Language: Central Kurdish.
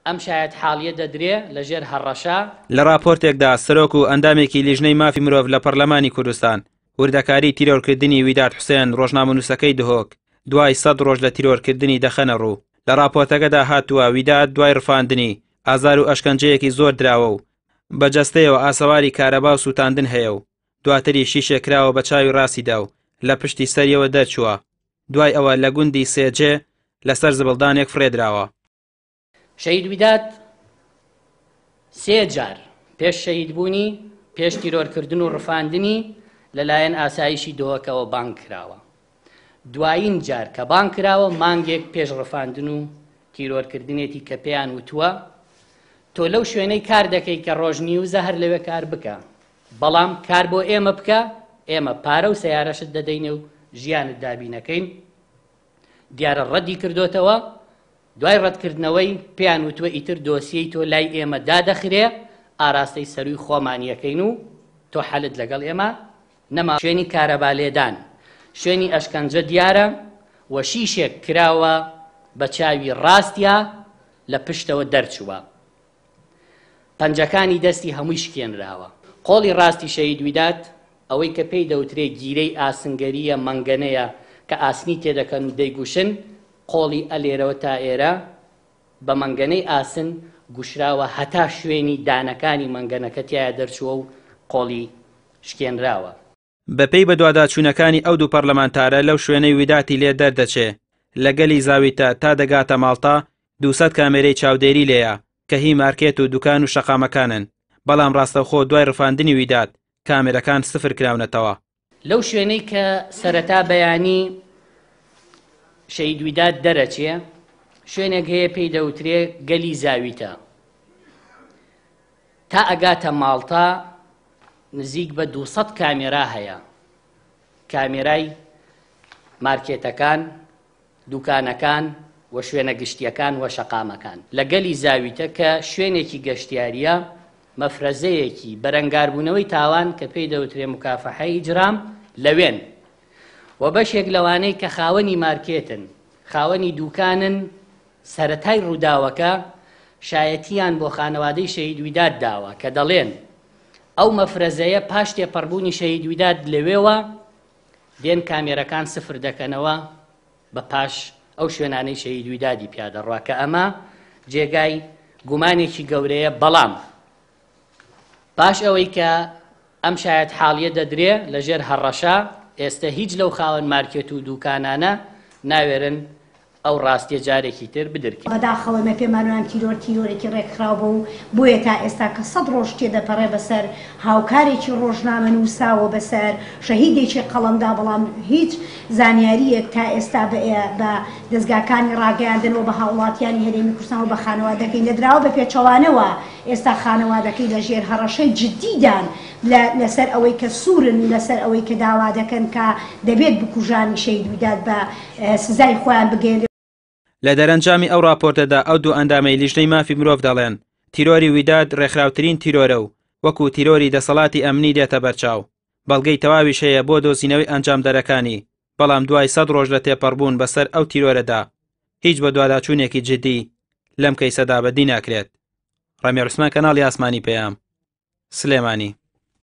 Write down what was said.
ئەم شایەتحاڵییە دەدرێ لە ژێر هەڕەشە. لە ڕاپۆرتێکدا سەرۆک و ئەندامێکی لیژنەی مافی مرۆڤ لە پەرلەمانی کوردستان وردەکاری تیرۆرکردنی ویداد حوسێن ڕۆژنامەنووسەکەی دهۆک دوای 100 ڕۆژ لە تیرۆرکردنی دەخەنە ڕوو. لە ڕاپۆرتەکەدا هاتووە ویداد دوای ڕفاندنی، ئازار و ئەشکەنجەیەکی زۆر دراوە و بە جەستەیەوە ئاسەواری کارەبا و سووتاندن هەیە و دواتری شیشێک کراوە بە چاوی ڕاستیدا و لە پشتی سەریەوە دەرچووە، دوای ئەوە لە گوندی سێجێ لەسەر زبڵدانێک فڕێدراوە. شەهید ویداد سێ جار پێش شەهیدبوونی، پێش تیرۆرکردن و ڕفاندنی لەلایەن ئاسایشی دهۆکەوە بانگ کراوە. دوایین جار کە بانگ کراوە مانگێک پێش ڕفاندن و تیرۆرکردنێتی کە پێیان وتووە تۆ لەو شوێنەی کار دەکەی کە ڕۆژ نیوزە هەر لەوێ کار بکە، بەڵام کار بۆ ئێمە بکە، ئێمە پارە و سەیارەشت دەدەینێ و ژیانت دابینەکەین. دیارە ڕەدی کردۆتەوە، دوای ڕەتکردنەوەی پێیان وتووە ئیتر دۆسیەی تۆ لای ئێمە دادەخرێ، ئاراستەی سەرووی خۆمانیەکەین و تۆ حەلت لەگەڵ ئێمە نەما. شوێنی کارەبا لێدان، شوێنی ئەشکەنجە دیارە و شیشێک کراوە بە چاوی ڕاستیا لە پشتەوە دەرچووە. پەنجەکانی دەستی هەمووی شکێنراوە. قۆڵی ڕاستی شەهید ویداد ئەوەی کە پێی دەوترێ گیرەی ئاسنگەرییە مەنگەنەیە کە ئاسنی تێدەکەن و دەیگوشن، قۆڵی ئە لێرەوە تا ئێرە بە مەنگەنەی ئاسن گوشراوە هەتا شوێنی دانەکانی مەنگەنەکە تیایا دەرچووە و قۆڵی شکێنراوە. بەپێی بەدواداچوونەکانی ئەو دوو پەرلەمانتارە لەو شوێنەی ویداتی لێ دەردەچێ لە گەلی زاویتە تا دەگاتە ماڵتا 200 کامێرەی چاودێری لێیە کە هی مارکێت و دوکان و شەقامەکانن، بەڵام ڕاستەوخۆ دوای ڕفاندنی ویداد کامێرەکان سفر کراونەتەوە. لەو شوێنەی کە سەرەتا بەیانی شەهید ویداد دەرەچێ شوێنێک هەیە پێی دەوترێ گەلی زاویتە تا ئەگاتە ماڵتا نزیک بە 200 کامێرا هەیە کامێرای مارکێتەکان دوکانەکان و شوێنە گشتییەکان و شەقامەکان. لە گەلی زاویتە کە شوێنێکی گەشتیارییە، مەفرەزەیەکی بەرەنگاربوونەوەی تاوان کە پێی دەوترێ مکافحەی ئیجرام لەوێن و بەشێک لەوانەی کە خاوەنی مارکێتن، خاوەنی دوکانن سەرەتای ڕووداوەکە شایەتییان بۆ خانەوادەی شەهید ویداد داوە کە دەڵێن ئەو مەفرەزەیە پاش تێپەڕبوونی شەهید ویداد لەوێوە دێن کامێرەکان سفر دەکەنەوە بە پاش ئەو شوێنانەی شەهید ویدادی پیا دەڕوا کە ئەمە جێگای گومانێکی گەورەیە بەڵام پاش ئەوەی کە ئەم شایەت حاڵیە دەدرێ لە ژێر هەڕەشە ئێستە هیچ لەو خاوەن مارکێت و دوکانانە ناوێرن ئەو ڕاستیە جارێکی تر بدرکێ. بەداخەوە ئێمە پێمان وایە ئەم تیرۆر تیرۆرێکی ڕێکخراو بوو و بۆیە تا ئێستا کە سەد ڕۆژ تێدەپەڕێ بەسەر هاوکارێکی ڕۆژنامەنووسا و بەسەر شەهیدێکی قەڵەمدا بەڵام هیچ زانیارییەک تا ئێستا بە بە دەزگاکانی ڕاگەیاندن و بە هاوڵاتیانی هەرێمی کوردستان و بە خانەوادەکەی نەدراوە بە پێچەوانەوە ئێستا خانەوادەکەی لە ژێر هەڕەشەی جدیدان لە لەسەر ئەوەی کە سوورن لەسەر ئەوەی کە داوا دەکەن کە دەبێت بکوژانی شەهید ویداد بە سزای خۆیان بگەیەنرێت. لە دەرەنجامی ئەو ڕاپۆرتەدا ئەو دوو ئەندامەی لیژنەی مافی مرۆڤ دەڵێن، تیرۆری ویداد ڕێکخراوترین تیرۆرە و وەکو تیرۆری دەسەڵاتی ئەمنی دێتە بەرچاو، بەڵگەی تەواویش هەیە بۆ دۆزینەوەی ئەنجامدەرەکانی، بەڵام دوای سەد ڕۆژ لە تێپەڕبوون بەسەر ئەو تیرۆرەدا هیچ بەدواداچوونێکی جدی لەم کەیسەدا بەدی ناکرێت. ڕەمی عوسمان کەناڵی ئاسمانی پەیام، سلێمانی.